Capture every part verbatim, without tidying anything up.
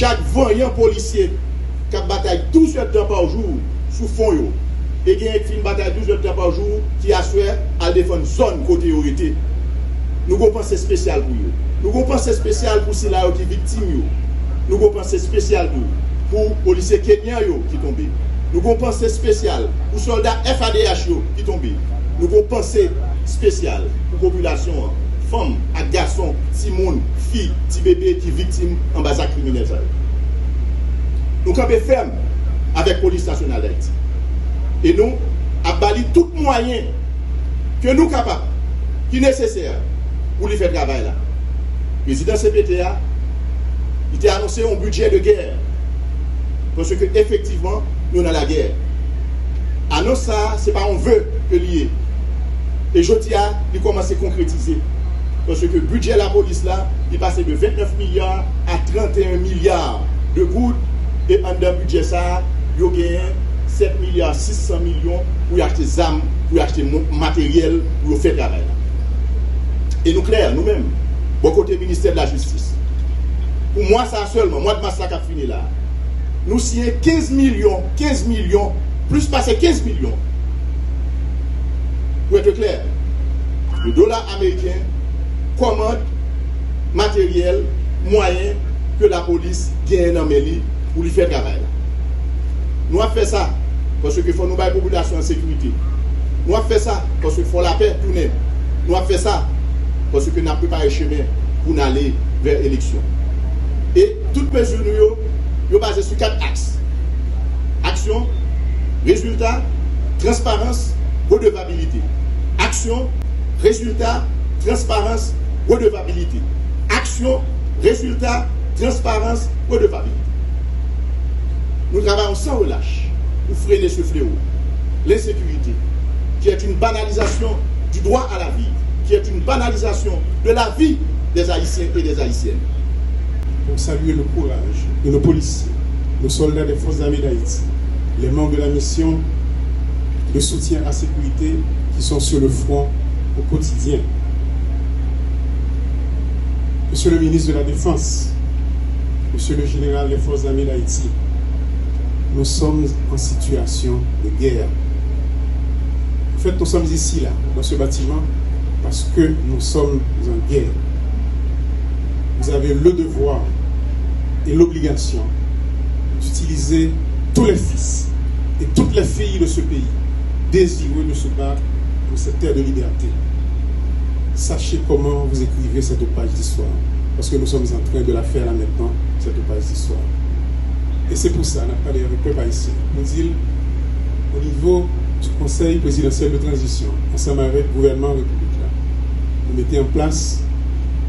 Chak vanyan polisye k ap batay douz èdtan pa jou sou fwon yo, e genyen k fin batay douz èdtan pa jou ki aswè al defann zòn kote yo rete. Nou gon panse espesyal pou yo. Nou gon panse espesyal pou sila yo ki viktim yo. Nou gon panse espesyal tou pou polisye kenyan yo ki tonbe. Nou gon panse espesyal pou sòlda F A D H yo ki tonbe. Nou gon panse espesyal pou popilasyon an, fanm ak gason, timoun, fi, ti bebe ki viktim anba zak kriminèl sa yo. Nou kanpe fèm avèk Polis Nasyonal Dayiti. E nou ap ba li tout mwayen ke nou kapab, ki nesesè pou li fè travay la. Prezidan C P T a, li te anonse yon bidjè de gè, paske efektivman, nou nan lagè. Anons sa a, se pa yon ve ke li ye. E jodi a, li kòmanse konkretize. Paske bidjè lapolis la, li pase de vennèf milya a trannteyen milya de goud, e anndan bidjè sa a, yo genyen sèt milya sis san milyon pou y achte zam, pou y achte mo-, materyèl, pou yo fè travay la. E nou klè, nou menm, bò kote Ministè de la Jistis, pou mwa sa a sèlman, mwa de mas la k ap fini la, nou siyen kenz milyon, kenz milyon, plis pase kenz milyon, pou èt klè, de dola ameriken, kòmand, materyèl, mwayen ke lapolis genyen nan men li pou li fè travay la. Nou ap fè sa paske fò nou bay popilasyon an sekirite. Nou ap fè sa paske fò lapè tounen. Nou ap fè sa paske n ap prepare chemen pou n ale vè eleksyon. E tout mezi nou yo, yo baze sou kat aks. Aksyon, rezilta, transparans, redevabilite. Aksyon, rezilta, transparans, redevabilite. Aksyon, rezilta, transparans, redevabilite. Nous travaillons sans relâche pour freiner ce fléau, l'insécurité, qui est une banalisation du droit à la vie, qui est une banalisation de la vie des Haïtiens et des Haïtiennes. Pour saluer le courage de nos policiers, nos soldats des Forces armées d'Haïti, les membres de la mission de soutien à sécurité qui sont sur le front au quotidien. Monsieur le ministre de la Défense, Monsieur le Général des Forces armées d'Haïti, nous sommes en situation de guerre. En fait, nous sommes ici, là, dans ce bâtiment, parce que nous sommes en guerre. Vous avez le devoir et l'obligation d'utiliser tous les fils et toutes les filles de ce pays désireux de se battre pour cette terre de liberté. Sachez comment vous écrivez cette page d'histoire, parce que nous sommes en train de la faire là maintenant, cette page d'histoire. E se pou sa, n ap pale avèk pèp ayisyen. Nou di l, o nivo di Konsèy Prezidansyèl de Tranzisyon, ansanm avèk gouvènman repiblik la, nou mete an plas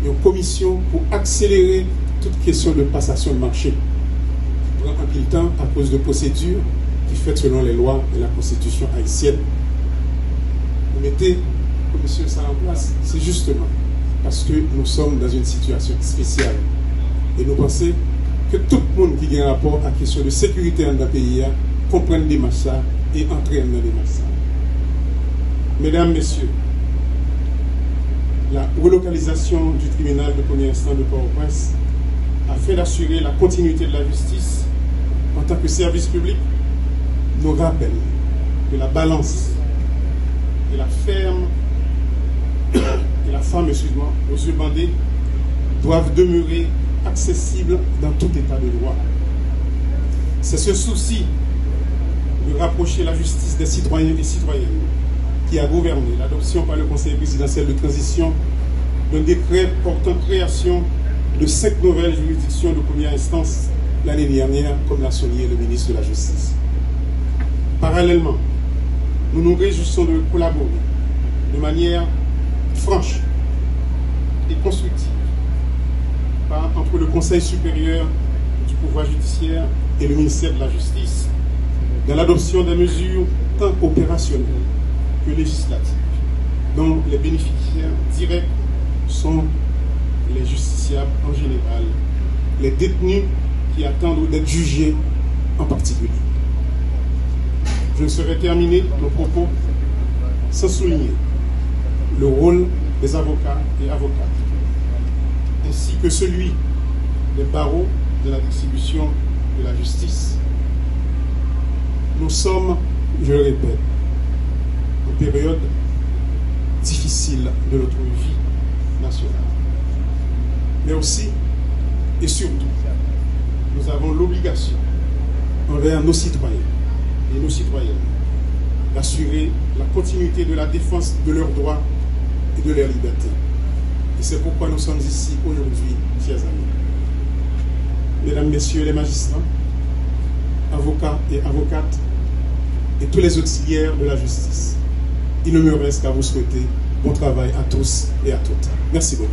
yon komisyon pou akselere tout kesyon de pasasyon de mache ki pran anpil tan akoz de pwosedi ki fèt selon lè lwa e la konstitisyon ayisyèn. Nou mete komisyon sa an plas, se jisteman paske nou sòm dans une situation spéciale. E nou panse ke tout moun ki gen rapò ak kesyon de sekirite anndan peyi a konprann demach sa e antre anndan demach sa. Mesdames, Messieurs, la relocalisation du tribunal de première instance de Port-au-Prince afin d'assurer la continuité de la justice en tant que service public nous rappelle que la balance et la ferme et la femme, excuse-moi, aux yeux bandés doivent demeurer accessibles dans tout état de droit. C'est ce souci de rapprocher la justice des citoyens et citoyennes qui a gouverné l'adoption par le Conseil présidentiel de transition d'un décret portant création de cinq nouvelles juridictions de première instance l'année dernière, comme l'a souligné le ministre de la Justice. Parallèlement, nous nous réjouissons de collaborer de manière franche et constructive par, entre le Conseil supérieur du pouvoir judiciaire et le ministère de la Justice dans l'adoption des mesures tant opérationnelles que législatives, dont les bénéficiaires directs sont les justiciables en général, les détenus qui attendent d'être jugés en particulier. Je ne saurais terminer mon propos sans souligner le rôle des avocats et avocates, ainsi que celui des barreaux de la distribution de la justice. Nous sommes, je le répète, en période difficile de notre vie nationale. Mais aussi et surtout, nous avons l'obligation envers nos citoyens et nos citoyennes d'assurer la continuité de la défense de leurs droits et de leurs libertés. Et c'est pourquoi nous sommes ici aujourd'hui, chers amis. Mesdames, Messieurs les magistrats, avocats et avocates, et tous les auxiliaires de la justice, il ne me reste qu'à vous souhaiter bon travail à tous et à toutes. Merci beaucoup.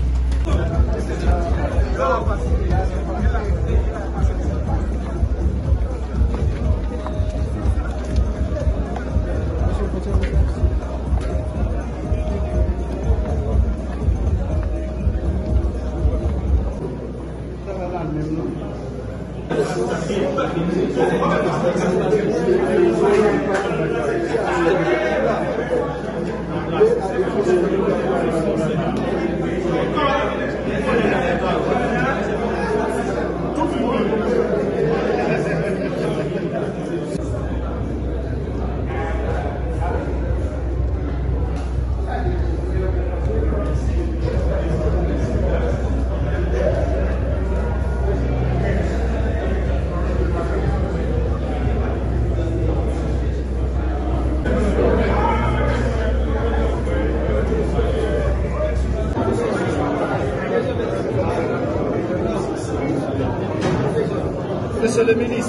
Mesye le minis.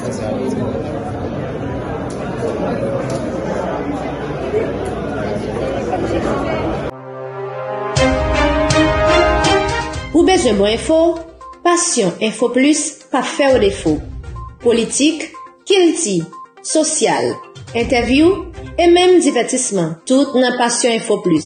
Ou bezwen bon enfo? Passion Info Plus p ap fè w defo. Politik, kilti, sosyal, entèvyou e menm divètisman, tout nan Passion Info Plus.